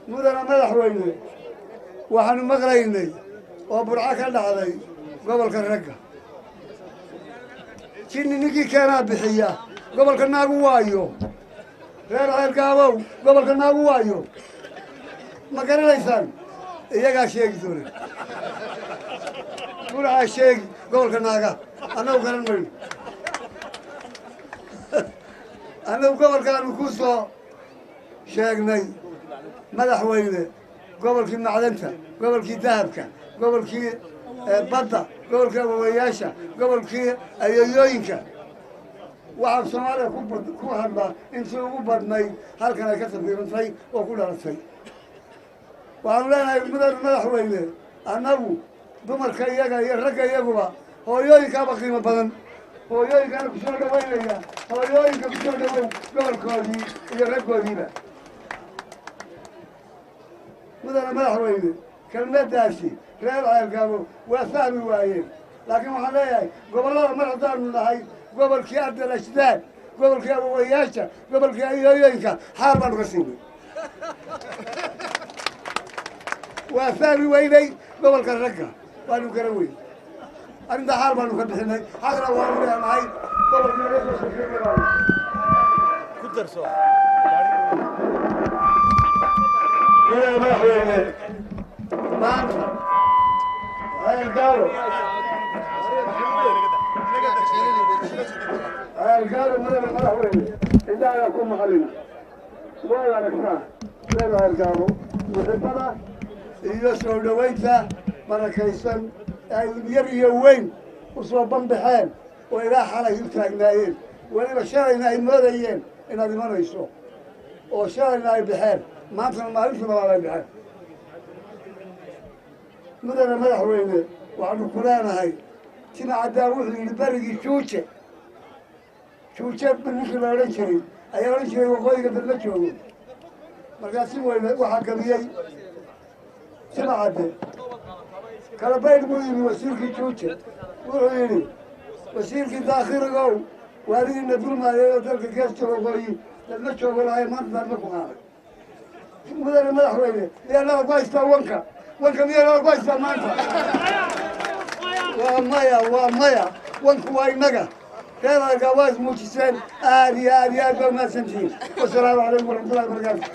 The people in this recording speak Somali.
Mudana madaxweyne, waxaanu maqlaynay oo Burco ka dhacday gobolka ragga. Jinni ninkii keenaa bixiya. Gobolka naagu waayo, reer Ceelgaabow, gobolka naagu waayo ma garanaysaan? Iyagaa sheegi doona, Burcaa sheegi gobolka naaga. Annagu garan mayno. Annagu gobolkaanu ku soo sheegnay, madaxweyne, gobolkii macdanta, gobolkii dahabka, gobolkii badda, gobolkii awowayaasha, gobolkii ayeeyooyinka. Waxaa Soomaaliya ku hadlaa intii ugu badnayd halkan ay ka tafiirantay oo ku dhalatay. Waxaanu leenahay, mudan madaxweyne, annagu dumarka iyaga iyo ragga iyaguba hooyooyinkaaba qiimo badan. Hooyooyinkaana kusoo dhawaynaya, hooyooyinka kusoo dhawow gobolkoodii iyo raggoodiiba. Mudane madaxweyne, kelmaddaasi reer Ceelgaabo waa fahmi waayeen, laakiin waxaan leeyahay gobollada mar haddaanu nahay gobolkii Abdal Ashdaad, gobolkii awowayaasha, gobolkii ayooyooyinka, xaal baanu ka siinay. Waa fahmi weynay gobolka ragga, waanu garan weynay arrintaa. Xaal baanu ka bixinay, xaqna waanu leenahay gobolkii laga soo sheekeynay baanu Ku darso. Mudane madaxweyne, maanta Ceelgaabo, Ceelgaabo, mudane madaxweyne, indhahaga ku maqalina way aragtaa reer Ceelgaabo muxibada iyo soo dhowaynta barakaysan ay yar iyo weyn u soo banbaxeen oo ilaa xalay u taagnaayeen. Weliba shalayna ay moodayeen inaad imanayso oo shalayna ay baxeen, maantana maalintii labaad ay baxeen. Mudane madaxweyne, waxaanu ku leenahay Tima Caddaan wuxuu yidhi berigii Juuje, Juuje ninkii la odhan jiray ayaa odhan jiray waqooyiga dad ma joogo. Markaa si weyne waxaa gabiyey Tima Cadde. Kalabaydh buu yimi wasiirkii Juuje, wuxuu yidhi: wasiirkii daakhirigow, waaligiina dulmaayay oo dalka geesta waqooyi dad ma joogo lahay, maanta dadma ku qaaday. Mudane madaxweyne, miyaa nala ku haystaa wanka? Wanka miyaa nala ku haystaa maanta? Waa maya, waa maya. Wanku waa innaga. Reer Argaa waa ismuujiseen. Aad iyo aad iyo aad baa umahadsantihiin. Wasalaamu calaykum waraxmatullahi wabarakaatu.